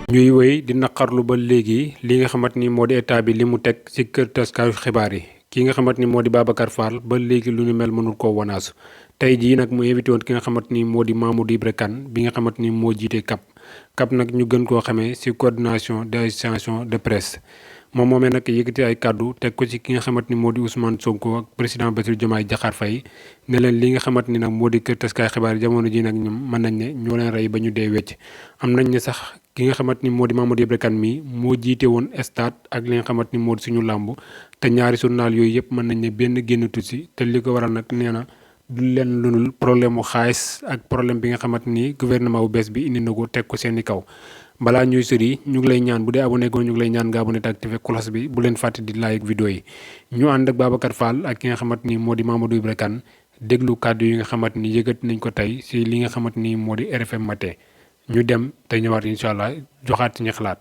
ñuy wéy di naqarlu ba léegi li nga xamante ni moo di état bi li mu teg ci kër taskaayu xibaar yi ki nga xamante ni moo di Babacar Fall ba léegi lu ñu mel mënul koo wanaasu tey jii nag mu invité woon ki nga xamante ni moo di Mamadou Ibra Kane bi nga xamante ni moo jiite CAP nag ñu gën koo xamee ci coordination des institutions de presse moom moomee nag yëkkati ay kàddu teg ko ci ki nga xamante ni moo di Ousmane Sonko ak président Bassirou Diomaye Diakhar Faye ne leen li nga xamante ni nag moo di kër taskaayu xibaar yi jamono ji nag ñoom mën nañ ne ñoo leen rey ba ñu dee wecc am nañ ne sax ki nga xamante ni moo di Mamadou Ibra Kane mi moo jiite woon stade ak li nga xamante ni moo di suñu làmb te ñaari journal yooyu yëpp mën nañ ne benn génnatu si te li ko waral nag nee na du leen lunul problème mu xaalis ak problème bi nga xamante ni gouvernement bu bees bi indi na ko teg ko seeni kaw balaa ñuy sori ñu ngi lay ñaan bu dee abonné ko ñu ngi lay ñaan nga abonné te activé cloche bi bu leen fàtte di like vidéo yi ñu ànd ak Babacar Fall ak ki nga xamante ni moo di Mamadou Ibra Kane déglu kàddu yi nga xamante ni yëkkati nañ ko tey si li nga xamante ni moo di RFM matin ñu dem te ñëwaat incha allah joxaat ci ñu xalaat.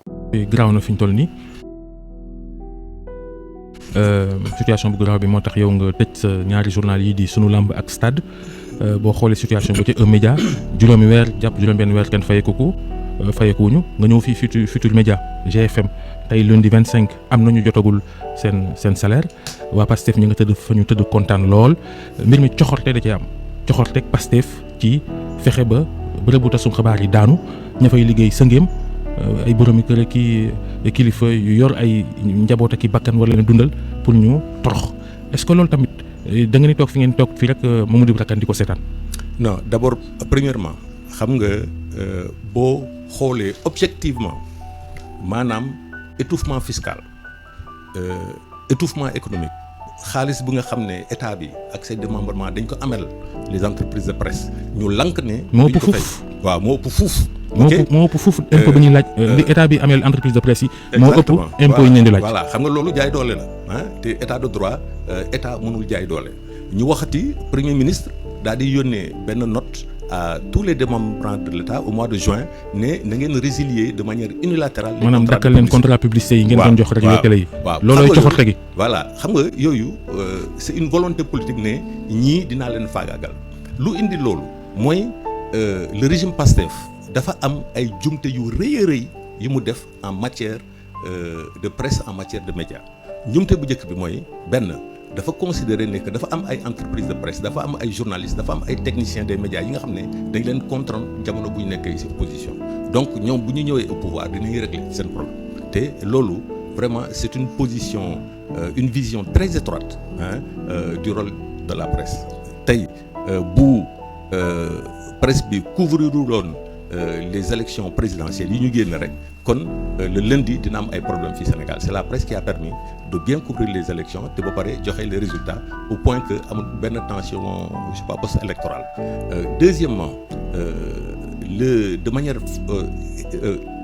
garaaw na fi ñu toll nii situation bu garaaw bi moo tax yow nga tëj sa ñaari journal yi di sunu lamb ak stade boo xoolee situation bi ci E-Média juróomi weer jàpp juróom-benn weer kenn fayekuwuñu nga ñëw fii Futur Média GFM tey lundi 25 am nañu jotagul seen salaire waa Pastef ñi nga tëdd fa ñu tëdd kontaan lool mbir mi coxorte da cee am coxorte ak Pastef ci fexe ba bërëbu tasum xabaar yi daanu ña fay liggéey sëngeem ay boromi kër ki kilifa yu yor ay njaboot ak i bakkan war leen dundal pour ñu torox est-ce que loolu tamit da nga ni toog fi ngeen toog fii rek Mamadou Ibra Kane di ko seetaan. non d'abord premièrement xam nga boo xoolee objectivement maanaam étouffement fiscal étouffement économique xaalis bu nga xam ne état bi ak ses démembrements dañ ko amel les entreprises de presse ñu lank ne. moo ëpp fuuf waaw moo ëpp fuuf. moo ëpp fuuf impôt bi ñuy laaj li état bi amel entreprise de presse yi. moo ëpp impôt yi ñu leen di laaj. voilà xam nga loolu jaay doole la te état de droit état mënul jaay doole ñu waxati premier ministre daal di yónnee benn note à tous les démembrements de l'État au mois de juin ne na ngeen résilier de manière unilatérale. maanaam dakkal leen contrat publicité yi ngeen doon jox rajo télé yi. waaw loolooy coxorte gi. voilà xam nga yooyu c'est une volonté politique ne ñii dinaa leen faagaagal lu indi loolu mooy le régime Pastef dafa am ay jumte yu rëy a rëy yi mu def en matière de presse en matière de médias jumte bu njëkk bi mooy benn. dafa considérer ne que dafa am ay entreprise de presse dafa am ay journalistes dafa am ay techniciens des médias yi nga xam ne dañ leen contraindre jamono bu ñu nekkee ci opposition donc ñoom bu ñu ñëwee au pouvoir dinañ régler seen problème te loolu vraiment c'est une position une vision très étroite du rôle de la presse tey bu presse bi couvrir loon les élections présidentielles yi ñu génn rek kon le lundi dina am ay problèmes fii Sénégal c'est la presse qui a permis de bien couvrir les élections te ba pare joxe les résultats au point que amul benn tension je sais pas post-électorale deuxièmement de manière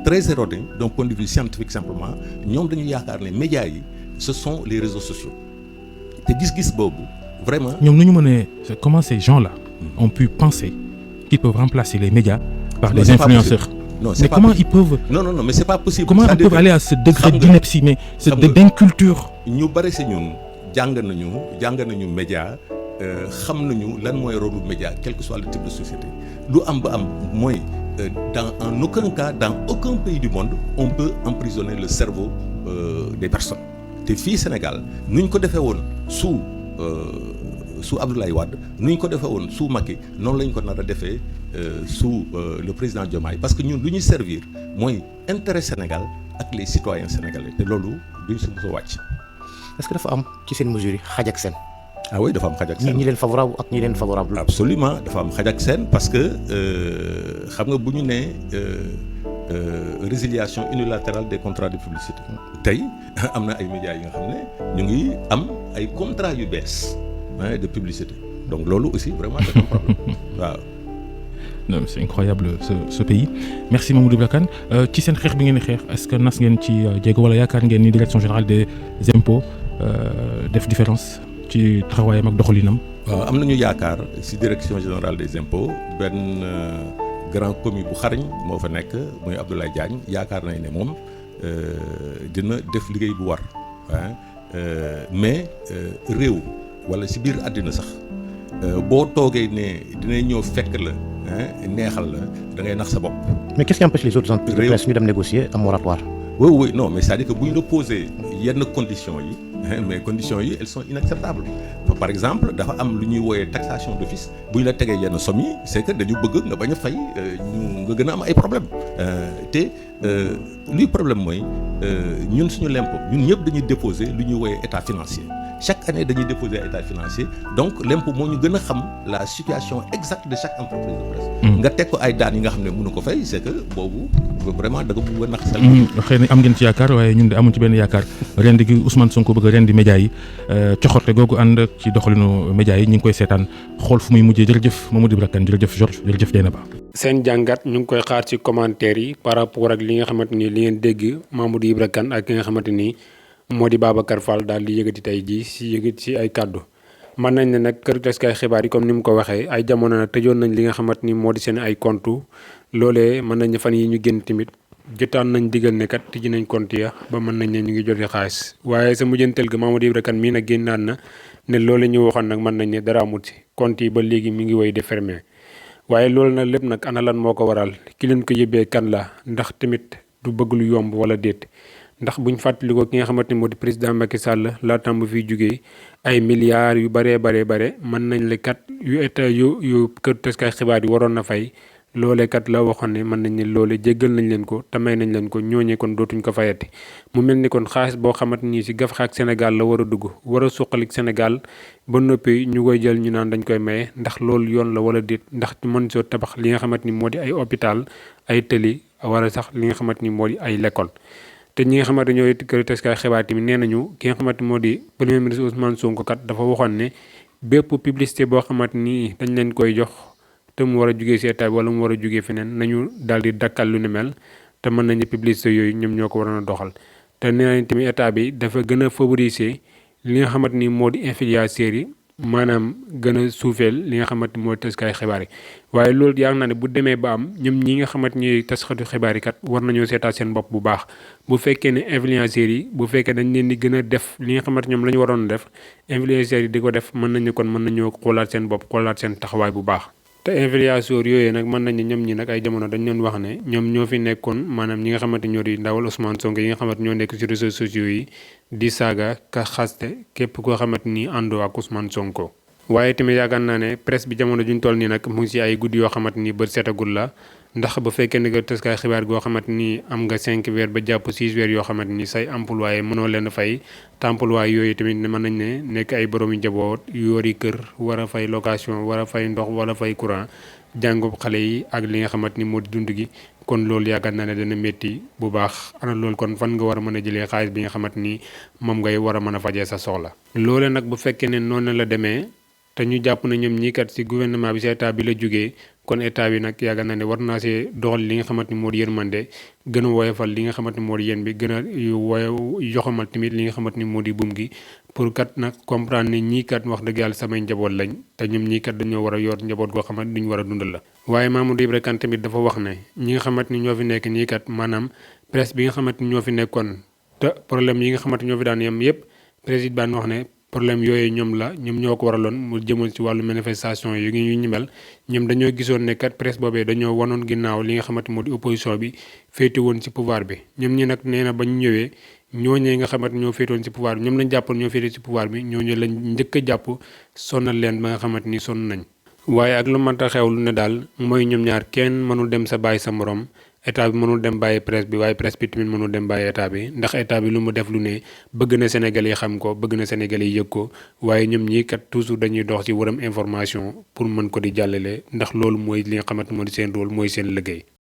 très erronée d'un point de vue scientifique simplement ñoom dañu yaakaar ne médias yi ce sont les réseaux sociaux te gis-gis boobu vraiment ñoom nu ñu mënee comment ces gens-là ont pu penser qu'ils peuvent remplacer les médias par des influenceurs. Non, c'est mais pas comment possible. ils peuvent. Non, mais c'est pas possible. Comment ils peuvent aller à ce degré d'ineptie, mais d'inculture. ñu bari si ñun jàng nañu média xam nañu lan mooy rôle du média quel que soit le type de société lu am ba am mooy en aucun cas dans aucun pays du monde on peut emprisonner le cerveau des personnes te fii Sénégal nu ñu ko defee woon sous Abdoulaye Wade nu ñu ko defee woon sous Macky noonu la ñu ko nar a defee sous le président Diomaye parce que ñun lu ñuy servir mooy intérêt Sénégal ak les citoyens sénégalais te loolu duñ si mos a wàcc. est-ce que dafa am ci seen mesures yi xaj ak seen. ah oui dafa am xaj ak seen ñi leen favorable ak ñi leen favorable. absolument dafa am xaj ak seen parce que xam nga bu ñu nee résiliation unilatérale des contrats de publicité tey am na ay médias yi nga xam ne ñu ngi am ay contrats yu bees de publicité donc loolu aussi vraiment c'est un problème waaw. Non, c'est incroyable ce pays merci Mamadou Ibra Kane ci seen xeex bi ngeen di xeex est-ce que nas ngeen ci jéego wala yaakaar ngeen ni direction générale des impôts def différence ci taxawaayam ak doxalinam. waaw am nañu yaakaar ci direction générale des impôts benn grand commis bu xarañ moo fa nekk muy Abdoulaye Diagne yaakaar nañ ne moom dina def liggéey bu war mais réew wala ci biir àddina sax boo toogee ne dina ñëw fekk la neexal la da ngay nax sa bopp. Mais qu'est-ce qui empêche les autres entreprises de presse ñu dem négocier un moratoire? Oui, non, mais c'est-à-dire que bu ñu la posé yenn conditions yi mais conditions yi elles sont inacceptables. Par exemple dafa am lu ñuy wooyee taxation d'office bu ñu la tegee yenn somme yi c'est que dañu bëgg nga bañ a fay nga gën a am ay problèmes te luy problème mooy ñun suñu l'impôt ñun ñëpp dañuy déposer lu ñuy wooyee état financier. Chaque année dañuy déposer état financier donc l'impôt moo ñu gën a xam la situation exacte de chaque entreprise de presse. nga teg ko ay daan yi nga xam ne mënu ko fay c'est que boobu vraiment da nga bëgg a nax sel. xëy na am ngeen ci yaakaar waaye ñun de amuñ ci benn yaakaar rendi gi Ousmane Sonko bëgg a rendi média yi coxorte googu ànd ci doxalinu média yi ñu ngi koy seetaan xool fu muy mujjee. jërëjëf Mamadou Ibra Kane jërëjëf Georges jërëjëf Dieynaba. seen jàngat ñu ngi koy xaar ci commentaire yi par rapport ak li nga xamante ni li ngeen dégg Mamadou Ibra Kane ak ki nga xamante ni moo di Babacar Fall daal di yëgati tey jii si ay kàddu. mën nañ ne nag kër taskay xibaar yi comme ni mu ko waxee ay jamono nag tëjoon nañ li nga xamante ni moo di seen ay compte loolee mën nañ ne fan yi ñu génn tamit jotaan nañ digal ne kat tijji nañ compte ya ba mën nañ ne ñu ngi joti xaalis waaye sa mujjantel ga Mamadou Ibra Kane mii nag génnaat na ne loolu ñu waxoon nag mën nañ ne dara amut si compte yi ba léegi mi ngi woy de fermé waaye loolu nag lépp nag ana lan moo ko waral ki leen ko yëbbee kan la ndax tamit du bëgg lu yomb wala déet. ndax buñ fàttalikoo ki nga xamante ni moo di président Macky Sall laatam bu fiy jugee ay milliards yu bare mën nañ la kat yu état yu kër taskay xibaar yi waroon na fay loolee kat la waxoon ne mën nañ ne loole jéggal nañ leen ko te may nañ leen ko ñooñee kon dootuñ ko fayati mu mel ni kon xaalis boo xamante ni si gafxaak Sénégal la war a dugg war a suqalik Sénégal ba noppi ñu koy jël ñu naan dañ koy maye ndax loolu yoon la wala déet ndax mën soo tabax li nga xamante ni moo di ay hôpital ay tëli wala sax li nga xamante ni moo di ay l'école. te ñi nga xamante ñooy kër taskay xibaar tamit nee nañu ki nga xamante moo di premier ministre Ousmane Sonko kat dafa waxoon ne bépp publicité boo xamante ni dañ leen koy jox te mu war a jugee si état bi wala mu war a jugee feneen nañu daal di dakkal lu ni mel te mën nañu publicité yooyu ñoom ñoo ko waroon a doxal te nee nañ tamit état bi dafa gën a favoriser li nga xamante ni moo di influenceurs yi maanaam gën a suufeel li nga xamante ni moo di taskay xibaar yi waaye loolu yaakaar naa ne bu demee ba am ñoom ñi nga xamante ni taskatu xibaar yi kat war nañoo seetaat seen bopp bu baax bu fekkee ne influenceurs yi bu fekkee dañ leen di gën a def li nga xamante ñoom la ñu waroon def influenceurs yi di ko def mën nañu kon mën nañoo xoolaat seen bopp xoolaat seen taxawaay bu baax. te influenceurs yooyu nag mën nañu ñoom ñi nag ay jamono dañ leen wax ne ñoom ñoo fi nekkoon maanaam ñi nga xamante ñoo di ndawal Ousmane Sonko yi nga xamante ñoo nekk ci réseaux sociaux yi di saaga ka xaste képp koo xamante ni àndoo ak Ousmane Sonko. waaye tamit yaakaar naa ne presse bi jamono juñ toll nii nag mu ngi ci ay guddi yoo xamante ni bët setagul la ndax bu fekkee ne nga taskay xibaar goo xamante ni am nga 5 weer ba jàpp 6 weer yoo xamante ni say employé mënoo leen fay te employé yooyu tamit mën nañ ne nekk ay boroomi njaboot yoori kër war a fay location war a fay ndox wala fay courant jàngub xale yi ak li nga xamante ni moo di dund gi kon loolu yaakaar naa ne dana métti bu baax ana loolu kon fan nga war a mën a jëlee xaalis bi nga xamante ni moom ngay war a mën a fajee sa soxla. loole nag bu fekkee ne noonu la demee te ñu jàpp na ñoom ñii kat ci gouvernement bi ci état bi la jógee kon état bi nag yaakaar naa ne war naa see doxal li nga xamante ni moo di yërmande gën a woyofal li nga xamante ni moo di yéen bi gën a yoxamal tamit li nga xamante ni moo di buum gi pour kat nag comprendre ne ñii kat wax dëgg yàlla samay njaboot lañ te ñoom ñii kat dañoo war a yor njaboot goo xamante duñ war a dundal la. waaye Mamadou Ibra Kane tamit dafa wax ne ñi nga xamante ni ñoo fi nekk ñii kat maanaam presse bi nga xamante ni ñoo fi nekkoon te problème yi nga xamante ñoo fi daan yem yëpp président wax ne problème yooyu ñoom ñoo ko waraloon mu jëmoon ci wàllu manifestation yi ñu mel ñoom dañoo gisoon ne kat presse boobee dañoo wanoon ginnaaw li nga xamante moo di opposition bi féete woon ci pouvoir bi ñoom ñi nag nee na ba ñu ñëwee ñooñee nga xamante ñoo féetoon ci pouvoir bi ñoom lañ jàppoon ñoo féete ci pouvoir bi ñooñu lañ njëkk a jàpp sonal leen ba nga xamante ni sonn nañ waaye ak lu mënta xew lu ne daal mooy ñoom ñaar kenn mënul dem sa bàyyi sa morom état bi mënul dem bàyyi presse bi waaye presse bi tamit mënul dem bàyyi état bi ndax état bi lu mu def lu ne bëgg na Sénégal yi xam ko bëgg na Sénégal yi yëg ko waaye ñoom ñii kat toujours dañuy dox ci wëram information pour mën ko di jàllale ndax loolu mooy li nga xamante moo di seen rôle mooy seen liggéey.